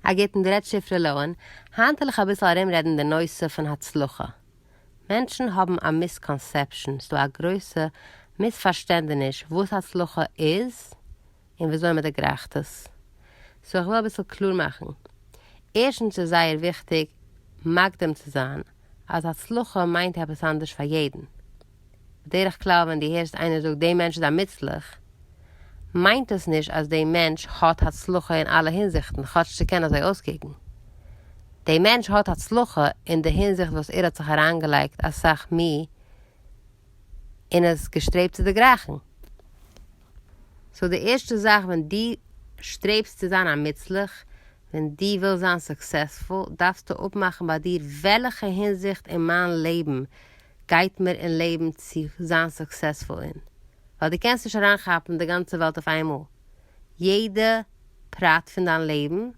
א גוטן, דא רעדט שפרה לאהן, היינט וועל איך אביסל ארומרעדן די נושא פון הצלחה. מענטשן האבן א misconception, ס'דא א גרויסע מיספארשטענדעניש וואס הצלחה איז און וויאזוי מ'דערגרייכט עס. so איך וויל אביסל קלאר מאכן. ערשטנס איז זייער וויכטיג מקדים צו זיין אז הצלחה מיינט עפעס אנדערש פאר יעדן. בדרך כלל ווען דו הערסט איינער זאגט די מענטש איז א מוצלח, מיינט עס נישט אז די מענטש האט הצלחה אין אלע הינזיכטן, כאטש ס'קען אזוי אויסקוקן. די מענטש האט הצלחה אין די הינזיכט וואס ער האט זיך אריינגעלייגט אסאך מי און עס געשטרעבט צו דערגרייכן. so די ערשטע זאך ווען דו שטרעבסט צו זיין א מוצלח, ווען דו ווילסט זיין successful, דארפסטו אפמאכן ביי דיר וועלכע הינזיכט אין מיין לעבן גייט מיר אין לעבן צו זיין successful אין, ווייל דו קענסט נישט אריינכאפן די גאנצע וועלט אויף איינמאל, יעדע פרט פון דיין לעבן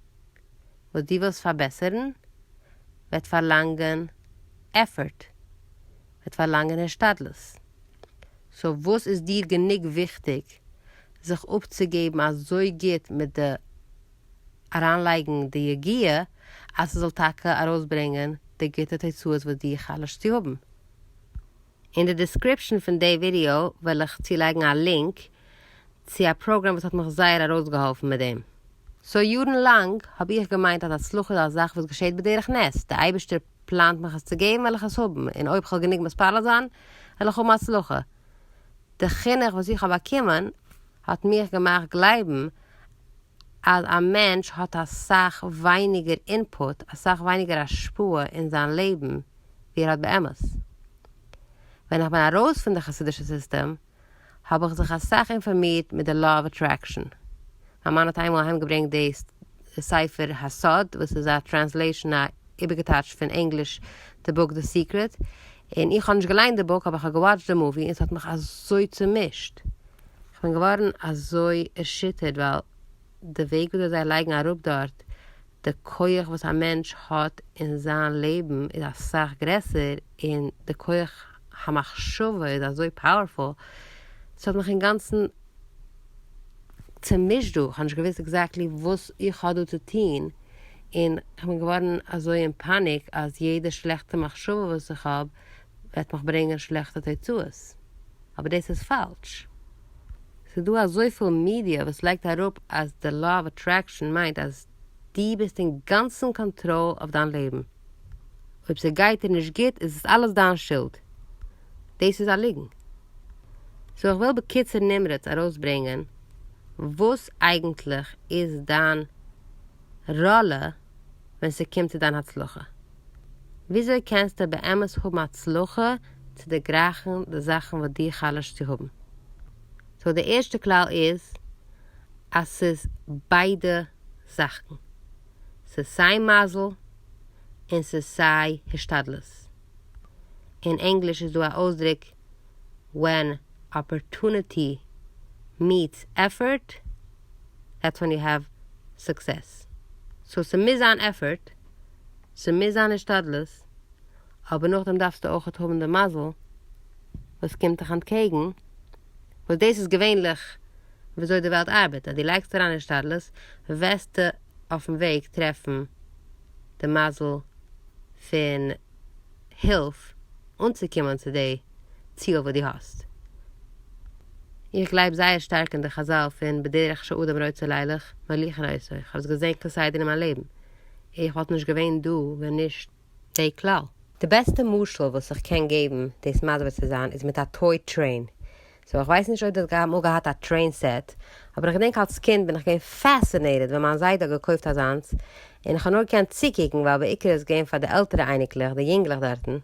וואס דו ווילסט פארבעסערן וועט פארלאנגען effort, וועט פארלאנגען השתדלות, so וואס איז דיר גענוג וויכטיג זיך אפצוגעבן אזוי גוט מיט די אריינלייגן די יגיעה אז ס'זאל טאקע ארויסברענגען די גוטע תוצאות וואס דו חלש'ט צו האבן. אין די description פון די ווידיאו וועל איך צולייגן א link צו א פראגראם וואס האט מיך זייער ארויסגעהאלפן מיט דעם. so יארן לאנג האב איך געמיינט אז הצלחה איז א זאך וואס געשעט בדרך נס, די אייבערשטער פלאנט מיך עס צו געבן וועל איך עס האבן, און אויב כ'וועל גענוג מתפלל זיין וועל איך האבן הצלחה. די חינוך וואס איך האב באקומען האט מיך געמאכט גלייבן אז א מענטש האט אסאך ווייניגער input, אסאך ווייניגער השפעה אין זיין לעבן ווי ער האט באמת. ווען איך בין ארויס פון די חסידישע סיסטעם האב איך זיך אסאך אינפארמירט מיט די law of attraction. מיין מאן האט איינמאל אהיימגעברענגט די ספר הסוד וואס איז א translation א איבערגעטייטשט פון ענגליש די book The Secret, און איך האב נישט געליינט די book אבער איך האב געוואטשט די movie און ס'האט מיך אזוי צומישט. כ'בין געווארן אזוי ערשיטערט ווייל די וועג וויאזוי זיי לייגן אראפ דארט די כח וואס א מענטש האט אין זיין לעבן איז אסאך גרעסער און די כח המחשבה איז אזוי powerful, ס'האט מיך אינגאנצן צומישט דא, כ'האב נישט געוואוסט exactly וואס איך האב דא צו טון, און כ'בין געווארן אזוי אין פאניק אז יעדע שלעכטע מחשבה וואס איך האב וועט מיך ברענגען שלעכטע תוצאות. אבער דאס איז פאלש. ס'איז דא אזויפיל מידיע וואס לייגט אראפ אז די law of attraction מיינט אז דו ביסט אינגאנצן קאנטראל אויף דיין לעבן. אויב ס'גייט דיר נישט גוט איז עס אלעס דיין שולד. דאס איז א ליגן. so איך וויל בקיצור נמרץ ארויסברענגען וואס אייגנטליך איז דיין ראלע ווען ס'קומט צו דיין הצלחה. וויאזוי קענסטו באמת האבן הצלחה צו דערגרייכן די זאכן וואס דו חלש'ט צו האבן? so די ערשטע כלל איז אז ס'איז ביידע זאכן. ס'איז סיי מזל און ס'איז סיי השתדלות. אין ענגליש איז דא א אויסדרוק when opportunity meets effort, that's when you have success. so ס'מוז זיין effort, ס'מוז זיין השתדלות, אבער נאכדעם דארפסטו אויכעט האבן די מזל וואס קומט דיך אנטקעגן, וואס דאס איז געווענליך וויאזוי די וועלט ארבעט, אז דו לייגסט אריין השתדלות וועסטו אויפן וועג טרעפן די מזל פון הילף אנצוקומען צו די ציל וואס דו האסט. איך גלייב זייער שטארק אין די חזל פון בדרך שאדם רוצה לילך מוליכין אותו, איך האב עס געזען כסדר אין מיין לעבן, איך וואלט נישט געווען דא ווען נישט די כלל. די בעסטע משל וואס איך קען געבן דאס מסביר צו זיין איז מיט א toy train. so איך ווייס נישט אויב דו האסט אמאל געהאט א train set, אבער איך געדענק אלס קינד בין איך געווען fascinated ווען מיין זיידע האט געקויפט אזאנס, און איך האב נאר געקענט צוקוקן ווייל בעיקר איז עס געווען פאר די עלטערע אייניקלעך, די יונגלעך דארטן.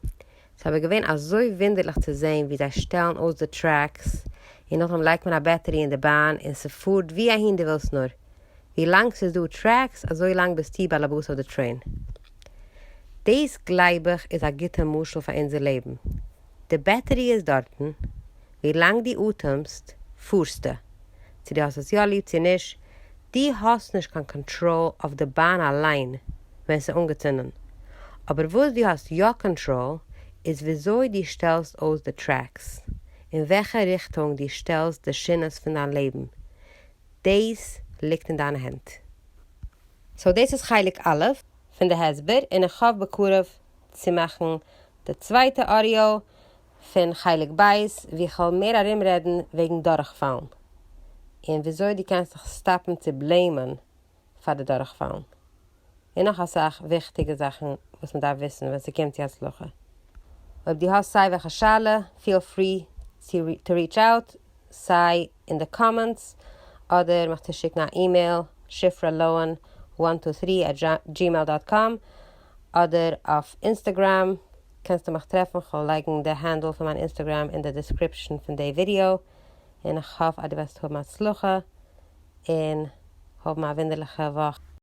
ס'איז אבער געווען אזוי וואונדערליך צו זען ווי זיי שטעלן אויס די tracks, און נאכדעם לייגט מען א battery אין די באן און ס'פארט ווי אהין דו ווילסט נאר. ווי לאנג ס'איז דא tracks אזוי לאנג ביסטו באלעבאס אויף די train. דאס גלייב איך איז א גוטע משל פאר אונזער לעבן. די battery איז דארטן, ווי לאנג דו אטעמסט פארסטו. צו דו האסט עס יא ליב צו נישט, דו האסט נישט קיין קאנטראל אויף די באן אליין ווען ס'איז אנגעצינדן. אבער וואס דו האסט יא קאנטראל איז וויאזוי דו שטעלסט אויס די tracks, אין וועלכע ריכטונג דו שטעלסט די שינעס פון דיין לעבן. דאס ליגט אין דיינע הענט. So דאס איז חלק א' פון די הסבר, און איך האף בקרוב צו מאכן די צווייטע audio פון חלק ב', ווי איך וועל מער ארומרעדן וועגן דורכפאלן, און וויאזוי דו קענסט זיך stop ן צו blame ען פאר די דורכפאלן, און נאך אסאך וויכטיגע זאכן וואס מען דארף וויסן ווען ס'קומט צו הצלחה. אויב דו האסט סיי וועלכע שאלה, feel free to reach out, סיי אין די comments, אדער מיך צו שיקן א אימעיל, shifralowen one two three at gmail dot com, אדער אויף Instagram קענסטו מיך טרעפן, כ'וועל לייגן די handle פון מיין Instagram אין די description פון די ווידיאו, און איך האף אז דו וועסט האבן הצלחה און האבן א וואונדערליכע וואך.